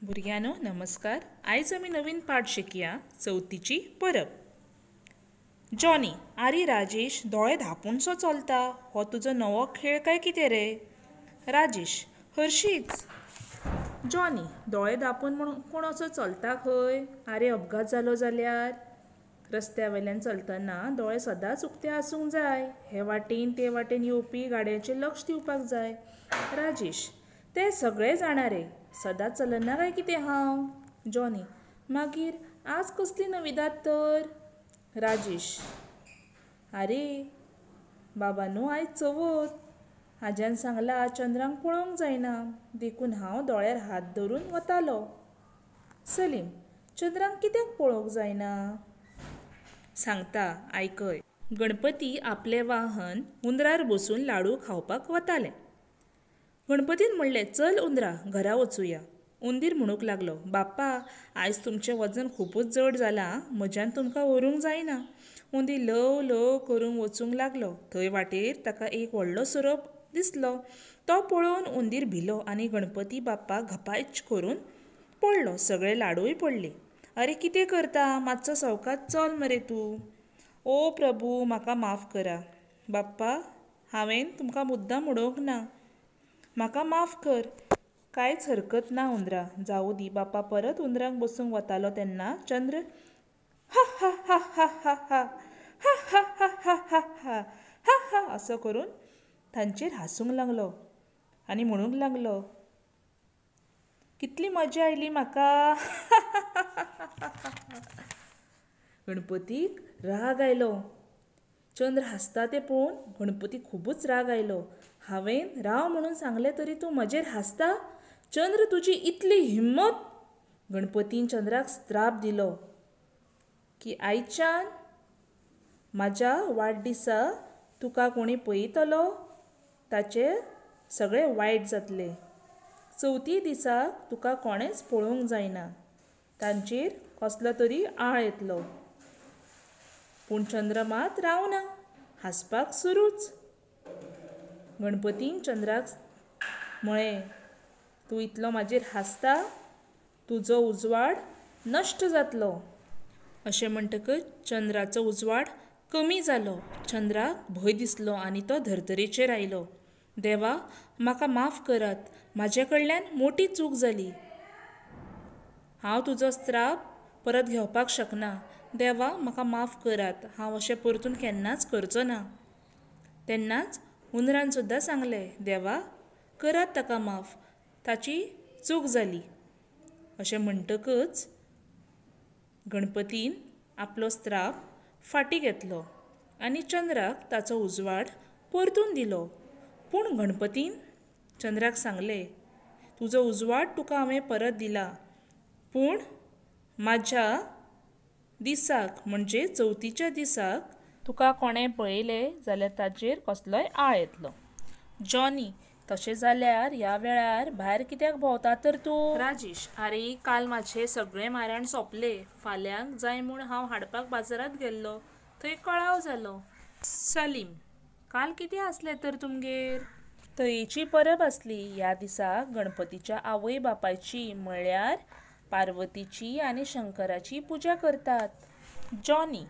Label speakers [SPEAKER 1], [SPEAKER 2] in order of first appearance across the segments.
[SPEAKER 1] भुरग्यांनो नमस्कार. आयज आमी नवीन पाठ शिकया, चवथीची परब. जॉनी, आरे राजेश, दोळे धांपूनसो चलता, हो तुजो नवो खेळ काय कितें रे? राजेश, हरशींच. जॉनी, दोळे धांपून म्हूण कोण असो चलता खंय? आरे अपघात जालो जाल्यार? रस्त्या वयल्यान चलतना दोळे सदांच उक्ते आसूंक जाय. हे वाटेन ते वाटेन येवपी गाडयांचेर लक्ष दिवपाक जाय. राजेश, ते सगळे जाणा रे, सदांच चलना काय कितें हांव? जॉनी, मागीर आज कसली नविदाद तर? राजेश, आरे बाबानू, आयज चवथ. आज्यान सांगला चंद्राक पळोवंक जायना, देखून हांव दोळ्यार हात धरून वतालो. सलीम, चंद्राक कित्याक पळोवंक जायना? सांगता आयकय. गणपती आपलें वाहन उंदरार बसून लाडू खावपाक वताले. गणपतीन म्हणलें, चल उंदरा, घरा वचुया. उंदीर म्हणूंक लागलो, बाप्पा, आयज तुमचें वजन खुबूच जड जालां, म्हज्यान तुमकां व्हरूंक जायना. उंदीर ल्हव ल्हव करूंक वचूंक लागलो. थंय वाटेर ताका एक व्हडलो सोरोप दिसलो. तो पळोवन उंदीर भिलो आनी गणपती बाप्पा घपायच करून पडलो. सगळे लाडूय पडले. अरे कितें करता, मातसो सवकास चल मरे तूं. ओ प्रभू, म्हाका माफ करा. बाप्पा, हांवें तुमकां मुद्दाम उडोवंक ना, म्हाका माफ कर. कांयच हरकत ना उंदरा, जावूं दी. बाप्पा परत उंदराक बसूंक वतालो तेन्ना चंद्र हा हा हा हा हा हा हा हा हा हा हा हा हा हा असो करून तांचेर हांसूंक लागलो आनी म्हणूंक लागलो, कितली मजा आयली म्हाका. गणपतीक राग आयलो. चंद्र हांसता तें पळोवन गणपतीक खुबूच राग आयलो. हांवें राव म्हणून सांगलें तरी तूं म्हजेर हांसता? चंद्र, तुजी इतली हिम्मत? गणपतीन चंद्राक स्त्राप दिलो की आयच्यान म्हाज्या वाडदिसा तुका कोणी पळयतलो ताचें सगळें वायट जातलें. चवथी दिसा तुका कोणेंच पळोवंक जायना, तांचेर कसलो तरी आळ येतलो. पूण चंद्र मात रावना, हांसपाक सुरूच. गणपतीन चंद्राक म्हळें, तूं इतलो म्हाजेर हांसता, तुजो उजवाड नश्ट जातलो. अशें म्हणटकच चंद्राचो उजवाड कमी जालो. चंद्राक भंय दिसलो आनी तो धर्तरेचेर आयलो. देवा, म्हाका माफ करात, म्हाजे कडल्यान मोटी चूक जाली. हांव तुजो स्त्राप परत घेवपाक शकना. देवा, म्हाका माफ करात, हांव अशें परतून केन्नाच करचो ना. तेन्नाच उंदरान सुद्दां सांगलें, देवा, करात ताका माफ, ताची चूक जाली. अशें म्हणटकच गणपतीन आपलो स्त्राप फाटीं घेतलो आनी चंद्राक ताचो उजवाड परतून दिलो. पूण गणपतीन चंद्राक सांगलें, तुजो उजवाड तुका हांवें परत दिला, पूण म्हाज्या दिसाक म्हणजे चवथीच्या दिसाक तुका कोणें पळयलें जाल्यार ताचेर कसलोय आळ येतलो. जॉनी, तशें जाल्यार ह्या वेळार भायर कित्याक भोंवता तर तूं? राजेश, आरे काल म्हाजें सगळें माराण सोंपलें, फाल्यांक जाय म्हूण हांव हाडपाक बाजारांत गेल्लो, थंय कळाव जालो. सलीम, काल कितें आसलें तर तुमगेर? तयेची परब आसली. ह्या दिसा गणपतीच्या आवय बापायची म्हळ्यार पार्वतीची आनी शंकराची पुजा करतात. जॉनी,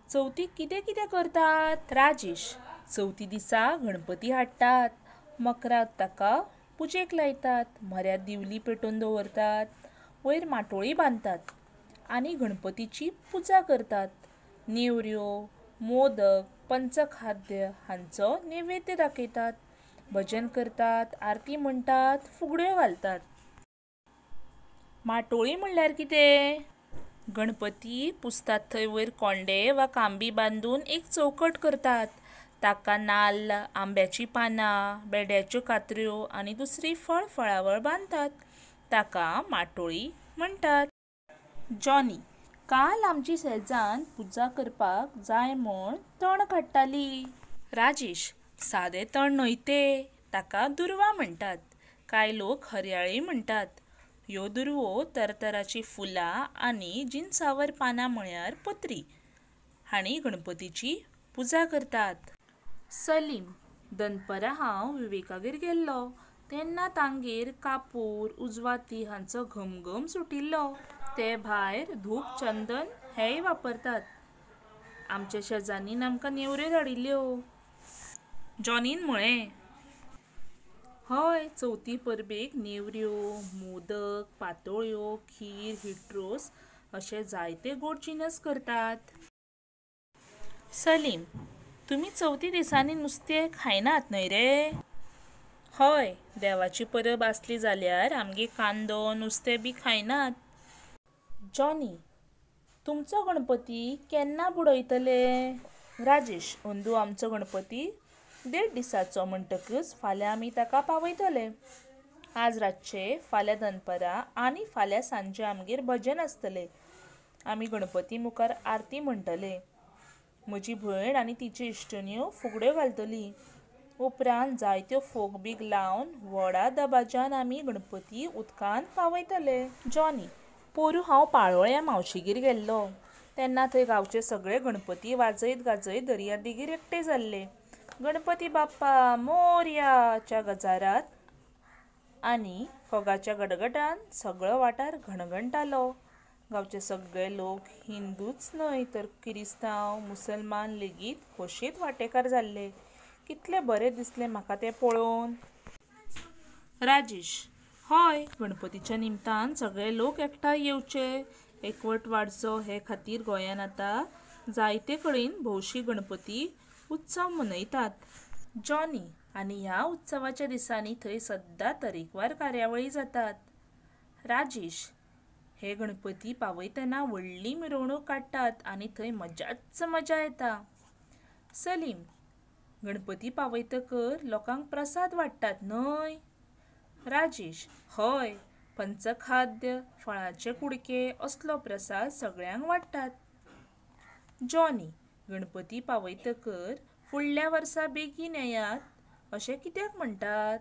[SPEAKER 1] चवथीक कितें कितें करतात? राजेश, चवथी दिसा गणपती हाडटात, मकराक ताका पुजेक लायतात, म्हऱ्यांत दिवली पेटोवन दवरतात, वयर माटोळी बांदतात आनी गणपतीची पुजा करतात. नेवऱ्यो, मोदक, पंचखाद्य हांचो नैवेद्य दाखयतात, भजन करतात, आरती म्हणटात, फुगड्यो घालतात. माटोळी म्हणल्यार कितें? गणपती पुजतात थंय वयर कोंडे वा कांबी बांदून एक चौकट करतात. ताका नाल्ल, आंब्याचीं पानां, बेड्याच्यो कातऱ्यो आनी दुसरी फळ फळावळ बांदतात. ताका माटोळी म्हणटात. जॉनी, काल आमची शेजान्न पुजा करपाक जाय म्हूण तण काडटाली. राजेश, सादें तण न्हय तें, ताका दुर्वा म्हणटात. कांय लोक हरयाळी म्हणटात. ह्यो दुर्वो तरतराचीं फुलां आनी जिनसावर पानां म्हळ्यार पत्री हांणी गणपतीची पुजा करतात. सलीम, दनपरां हांव विवेकागेर गेल्लो. तेन्ना तांगेर कापूर, उजवाती हांचो घमघम सुटिल्लो. ते भायर धूप, चंदन हेय वापरतात. आमच्या शेजान्नीन आमकां नेवऱ्यो धाडिल्ल्यो. जॉनीन म्हळें. हय, चवथी परबेक नेवऱ्यो, मोदक, पातोळ्यो, खीर, हिटरोस अशे जायते गोड जिनस करतात. सलीम, तुमी चवथी दिसांनी नुस्तें खायनात न्हय रे? हय, देवाची परब आसली जाल्यार आमगे कांदो नुस्तें बी खायनात. जॉनी, तुमचो गणपती केन्ना बुडयतले? राजेश, अंदू आमचो गणपती 1.5 दिसाचो म्हणटकच फाल्यां आमी ताका पावयतले. आज रातचे, फाल्यां दनपरां आनी फाल्यां सांजे आमगेर भजन आसतलें. आमी गणपती मुखार आरती म्हणटले. म्हजी भयण आनी तिच्यो इश्टिण्यो फुगड्यो घालतली. उपरांत जायत्यो फोग बीग लावन व्हडा दबाज्यान आमी गणपती उदकांत पावयतले. जॉनी, पोरूं हांव पाळोळ्या मावशीगेर गेल्लो तेन्ना थंय गांवचे सगळे गणपती वाजयत गाजयत दर्या देगेर एकटे जाल्ले. गणपती बाप्पा मोरयाच्या गजारात आनी फोगाच्या गडगडान सगळो वाठार घणघणटालो. गांवचे सगळे लोक हिंदूच न्हय तर किरिस्तांव, मुसलमान लेगीत खोशयेंत वांटेकार जाल्ले. कितलें बरें दिसलें म्हाका तें पळोवन. राजेश, हय, गणपतीच्या निमतान सगळे लोक एकठांय येवचे, एकवट वाडचो हे खातीर गोंयांत आतां जायते कडेन भौशीक गणपती उत्सव मनयतात. जॉनी, आनी ह्या उत्सवाच्या दिसांनी थंय सद्दां तरेकवार कार्यावळी जातात. राजेश, हे गणपती पावयतना व्हडली मिरवणूक काडटात आनी थंय मजाच मजा येता. सलीम, गणपती पावयतकर लोकांक प्रसाद वाडटात न्हय? राजेश, हय, पंचखाद्य, फळांचे कुडके असलो प्रसाद सगळ्यांक वाडटात. जॉनी, गणपती पावयतकर फुडल्या वर्सा बेगीन येयात अशें कित्याक म्हणटात?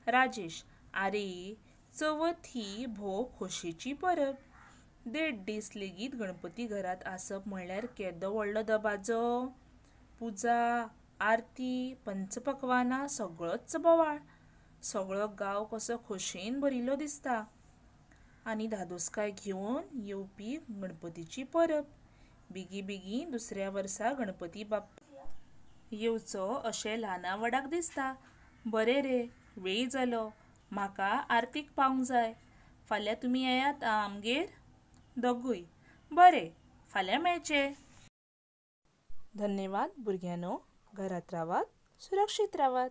[SPEAKER 1] राजेश, आरे, चवथ ही भोव खोशयेची परब. 1.5 दीस लेगीत गणपती घरांत आसप म्हणल्यार केदो व्हडलो दबाजो. पुजा, आरती, पंचपक्वानां सगळोच बोवाळ. सगळो गांव कसो खोशयेन भरिल्लो दिसता. आनी धादोसकाय घेवन येवपी गणपतीची परब. बेगी बेगीन दुसऱ्या वर्सा गणपती बाप्पा येवचो अशें ल्हाना व्हडाक दिसता. बरें रे, वेळ जालो, म्हाका आरतीक पावंक जाय. फाल्यां तुमी येयात आं आमगेर. दोगूय, बरें, फाल्यां मेळचें. धन्यवाद भुरग्यांनो, घरांत रावात, सुरक्षीत रावात.